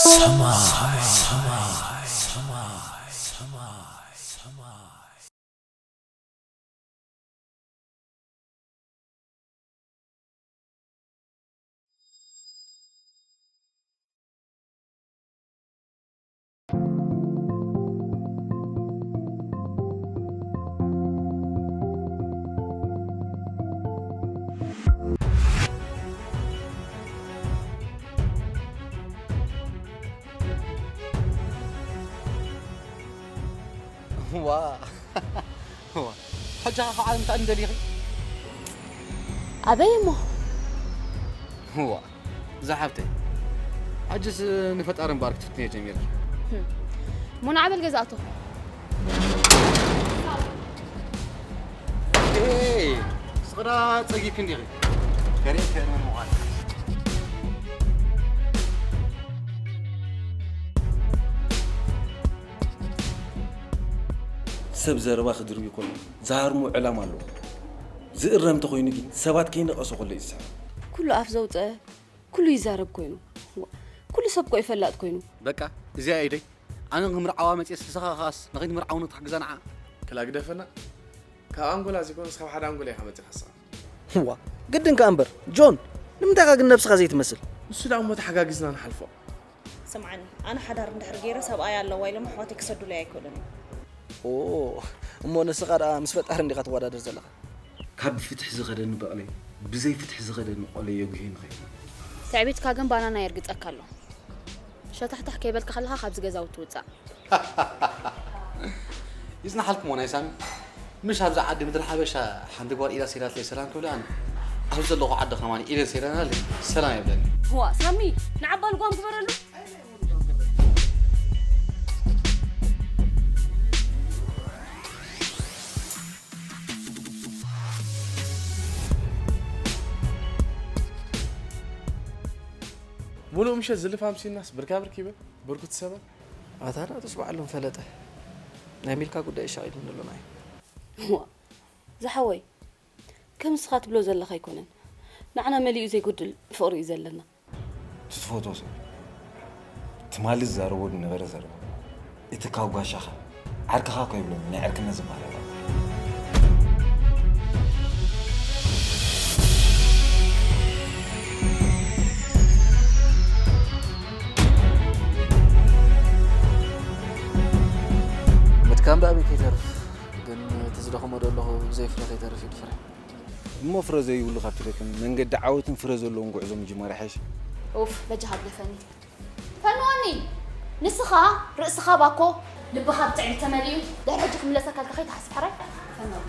ሰማይ፣ ሰማይ፣ ሰማይ፣ ሰማይ፣ ሰማይ። ዋ። ዋ። ሕጂ ኸዓ እንታይ እንደሊኺ? ኣበይ እሞ? ዋ። ዝሓፍተይ፣ ሕጅስ ንፈጣሪ እምበኣር ክትፍትንዮ ጀሚርኪ። ህም። እሞ ንዓ በል ገዛ ኣቶ። ኤይ፣ ስቕዳ ጸጊብኪ እንዲኺ። ከሪም ከእመን ምዃን። ሰብ ዘረባ ክድርቢ ከሎ ዝሃርሞ ዕላማ ኣለዎ። ዝእረም እንተኾይኑ ግን ሰባት ከይነቐሶ ከሎ እዩ ዝስሕብ። ኩሉ ኣፍ ዘውፀ ኩሉ ይዛረብ ኮይኑ። ዋ፣ ኩሉ ሰብ እኮ እዩ ፈላጥ ኮይኑ። በቃ፣ እዚኣ ኢደይ። ኣነ ክምርዓዋ መፅየ፣ ንስኻ ኸኣስ ንኸይትምርዓውኒ ክትሕግዛ ንዓ። ክላ ግደፈና። ካብ ኣንጎላ ዘይኮነስ ካብ ሓደ ኣንጎላ ኢኻ መፂኻ ንስኻ። ዋ፣ ግድን ከኣ እምበር። ጆን፣ ንምንታይ ኢኻ ግን ነብስኻ ዘይትመስል? ንሱ ደኣ እሞ ተሓጋጊዝና ንሓልፎ። ስምዓኒ፣ ኣነ ሓዳር እንድሕር ገይረ ሰብኣይ ኣለዋ ኢሎም ኣሕዋተይ ክሰዱለይ ኣይክእሉን እዮም። ኦ፣ እሞ ንስኻ ደኣ ምስ ፈጣሪ እንዲኻ ትወዳደር ዘለኻ? ካብ ብፍትሒ ዝኸደኒ በቕለይ፣ ብዘይ ፍትሒ ዝኸደኒ ቆለይ የጉህዮ ንኸይድ። ትዕቢትካ ግን ባናና የርግጸካ ኣሎ። ሸታሕታሕ ከይበልካ ከለኻ ካብዚ ገዛውቲ ውጻእ። ይጽናሓልኩም ናይ ሳሚ። ምሽ ኣብዚ ዓዲ ምድሪ ሓበሻ ሓንቲ ጓል ኢዳ ሰይዳትለይ ሰላም ክብላ፣ ኣነ ኣብዚ ዘለኹ ዓዲ ከማን ኢደን ሰይዳናለይ ሰላም የብለኒ። ዋ፣ ሳሚ፣ ንዓባ ልጓም ግበረሉ። ሙሉእ ምሸት ዝልፍ ኣምሲልናስ ብርካ ብርክ ይበል፣ ብርኩ ትሰበር። ኣታ ናቱስ ባዕሎም ፈለጠ። ናይ ሚልካ ጉዳይ ሻቒሉኒ ኣሎ ንዓይ። ዋ፣ ዝሓወይ፣ ከም ንስኻ ትብሎ ዘለኻ ኣይኮነን። ንዓና መሊኡ ዘይጎድል ፍቕሪ እዩ ዘለና። ትትፈትዎ ሰብ ትማሊ ዝዛረቦ ዝነበረ ዘረባ፣ እቲ ካብ ጓሻኻ ዓርክኻ እኮ ይብሎን ናይ ዕርክነት ዝበሃል ኣላ። ምድካም ደኣ ኣበይ ከይተርፍ፣ ግን እቲ ዝደኸሞ ዶ ኣለኹ ብዘይ ፍረ ከይተርፍ እዩ ድፍረ። እሞ ፍረ ዘይብሉ ካብ ትደክም፣ መንገዲ ዓወትን ፍረ ዘለዎን ጉዕዞ ምጅማር ይሓይሽ። ኡፍ፣ በጃኻ ግደፈኒ። ፈንወኒ! ንስኻ ርእስኻ ባኮ፣ ልብኻ ብትዕቢት ተመሊኡ፣ ድሕሪ ሕጂ ክምለሰካ ኢልካ ከይትሓስብ ሕራይ። ፈንወኒ።